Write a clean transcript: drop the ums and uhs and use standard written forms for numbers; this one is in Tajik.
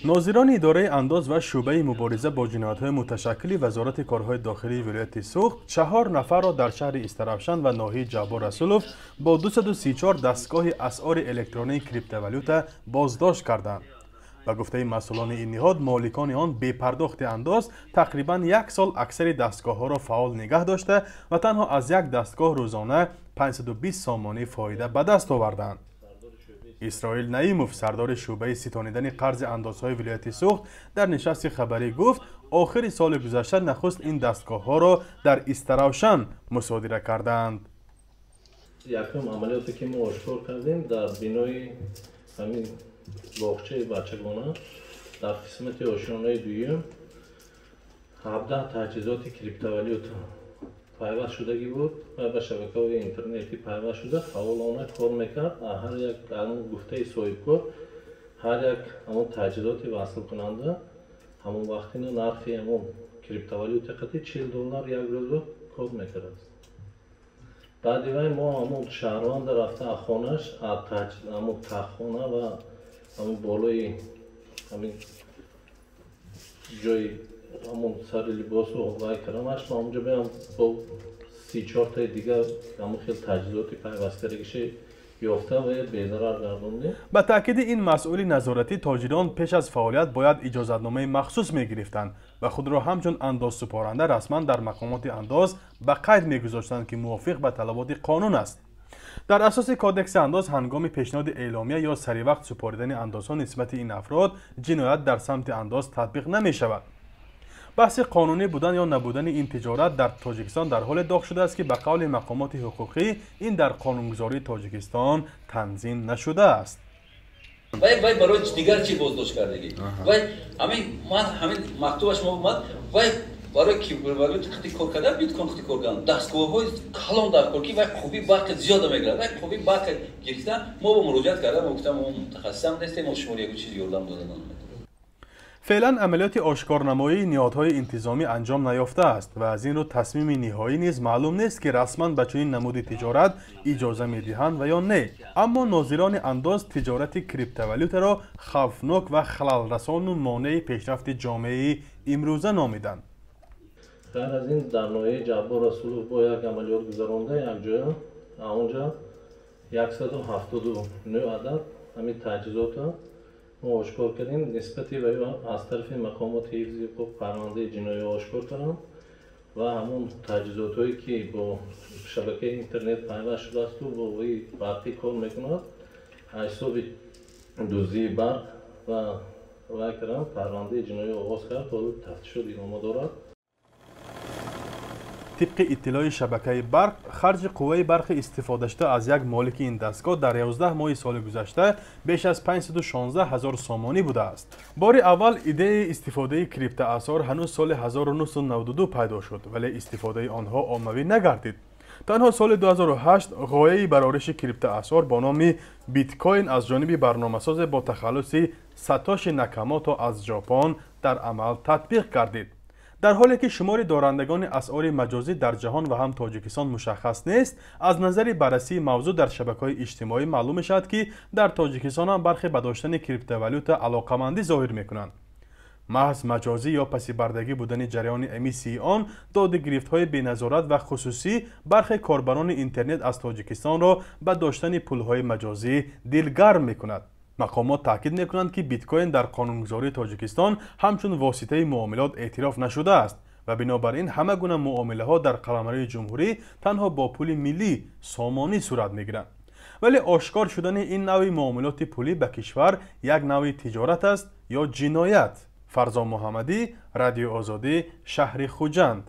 Нозирони идораи андоз ва шӯъбаи мубориза бо ҷиноятҳои муташаккили Вазорати корҳои дохилии вилояти Суғд чаҳор нафарро дар шаҳри Истаравшан ва ноҳияи Ҷаббор Расулов бо 234 дастгоҳи асъори электронии криптовалюта боздошт карданд. Ба гуфтаи масъулони ин ниҳод, моликони он бепардохти андоз тақрибан як сол аксари дастгоҳҳоро фаъол нигаҳ дошта ва танҳо аз як дастгоҳ рӯзона 520 сомонӣ фоида ба даст оварданд. Исроил Наимов, сардори шӯъбаи ситонидани қарзи андозҳои вилояти Суғд, дар нишасти хабарӣ гуфт, охири соли гузашта нахуст ин дастгоҳҳоро дар Истаравшан мусодира кардаанд. Якум амалиёте ки мо ошкор кардем, дар бинои ҳамин боғчаи бачагона, дар қисмати ошёнаи дуюм, 17 таҷҳизоти криптовалюта пайваст шудагӣ буд ва ба шабакаҳои интернетӣ пайваст шуда, фаъолона кор мекард. Ҳар як, гуфтаи соҳибкор, ҳар як ҳамон таҷҳизоти васлкунанда ҳамон вақтина нархи ҳамон криптовалюта қати 40 доллар як рӯзо кор мекардааст. Баъди вай мо ҳамон шаҳрванда рафта, хонаш, ҳамон таххона ва ҳамон болои ҳамин ҷои ҳамон сари либосу вай кардамаш, ма онҷо биям, бо 34таи дигар ҳамон хел таҷҳизоти пайвасткардагише ёфта ва безарар гардондем. Ба таъкиди ин масъули назоратӣ, тоҷирон пеш аз фаъолият бояд иҷозатномаи махсус мегирифтанд ва худро ҳамчун андозсупоранда расман дар мақомоти андоз ба қайд мегузоштанд, ки мувофиқ ба талаботи қонун аст. Дар асоси Кодекси андоз, ҳангоми пешниҳоди эъломия ё саривақт супоридани андозҳо нисбати ин афрод ҷиноят дар самти андоз татбиқ намешавад. Баҳси қонунӣ будан ё набудани ин тиҷорат дар Тоҷикистон дар ҳоле доғ шудааст, ки ба қавли мақомоти ҳуқуқӣ ин дар қонунгузории Тоҷикистон танзим нашудааст. Вай барои дигар чӣ боздошт кардагӣ? Вай ҳамин ман ҳамин мактубаш мо омад, вай барои криптовалюта қати кор кардан, биткоин қати кор кардан дастгоҳҳои калон дар кор, ки вай қувваи барқи зиёда мегирад. Вай қувваи барқи гирифтан мо бо муроҷиат кардам, мо гуфтам, мо мутахассисам нестем, мо шуморо ягон чиз ёрдам дода наметавонем. Феълан амалиёти ошкорнамоии ниҳодҳои интизомӣ анҷом наёфтааст ва аз ин рӯ тасмими ниҳоӣ низ маълум нест, ки расман ба чунин намуди тиҷорат иҷоза медиҳанд ва ё не. Аммо нозирони андоз тиҷорати криптовалютаро хавфнок ва халалрасону монеи пешрафти ҷомеаи имрӯза номиданд. Ғайр аз ин, дар ноҳияи Ҷаббор Расулов бо як амалиёт гузаронда, якҷоя онҷа 179 адад ҳамин таҷҳизота мо ошкор кардем. Нисбати вай аз тарафи мақомоти ҳифзи ҳуқуқ парвандаи ҷиноӣ ошкор кардам ва ҳамон таҷҳизотҳое, ки бо шабакаи интернет пайваст шудаасту бо қувваи барқӣ кор мекунад, аз ҳисоби дуздии барқ ва вай кардам, парвандаи ҷиноӣ оғоз кард, ҳоло тафтишот идома дорад. Тибқи иттилои шабакаи барқ, харҷи қувваи барқи истифодашуда аз як молики ин дастгоҳ дар 11 моҳи соли гузашта беш аз 516 ҳазор сомонӣ будааст. Бори аввал идеяи истифодаи криптоасъор ҳанӯз соли 1992 пайдо шуд, вале истифодаи онҳо оммавӣ нагардид. Танҳо соли 2008 ғояи барориши криптоасъор бо номи биткоин аз ҷониби барномасозе бо тахаллуси Сатоши Накамото аз Ҷопон дар амал татбиқ гардид. Дар ҳоле ки шумори дорандагони асъори маҷозӣ дар ҷаҳон ва ҳам Тоҷикистон мушаххас нест, аз назари баррасии мавзӯъ дар шабакаҳои иҷтимоӣ маълум мешавад, ки дар Тоҷикистон ҳам бархе ба доштани криптовалюта алоқамандӣ зоҳир мекунанд. Маҳз маҷозӣ ё пасибардагӣ будани ҷараёни эмиссияи он, додугирифтҳои беназорат ва хусусӣ бархе корбарони интернет аз Тоҷикистонро ба доштани пулҳои маҷозӣ дилгарм мекунад. Мақомот таъкид мекунанд, ки биткоин дар қонунгузории Тоҷикистон ҳамчун воситаи муомилот эътироф нашудааст ва бинобар ин ҳама гуна муомилаҳо дар қаламрави ҷумҳурӣ танҳо бо пули миллӣ, сомонӣ, сурат мегиранд. Вале ошкор шудани ин навъи муомилоти пулӣ ба кишвар як навъи тиҷорат аст ё ҷиноят? Фарзон Муҳаммадӣ, Радиои Озодӣ, шаҳри Хуҷанд.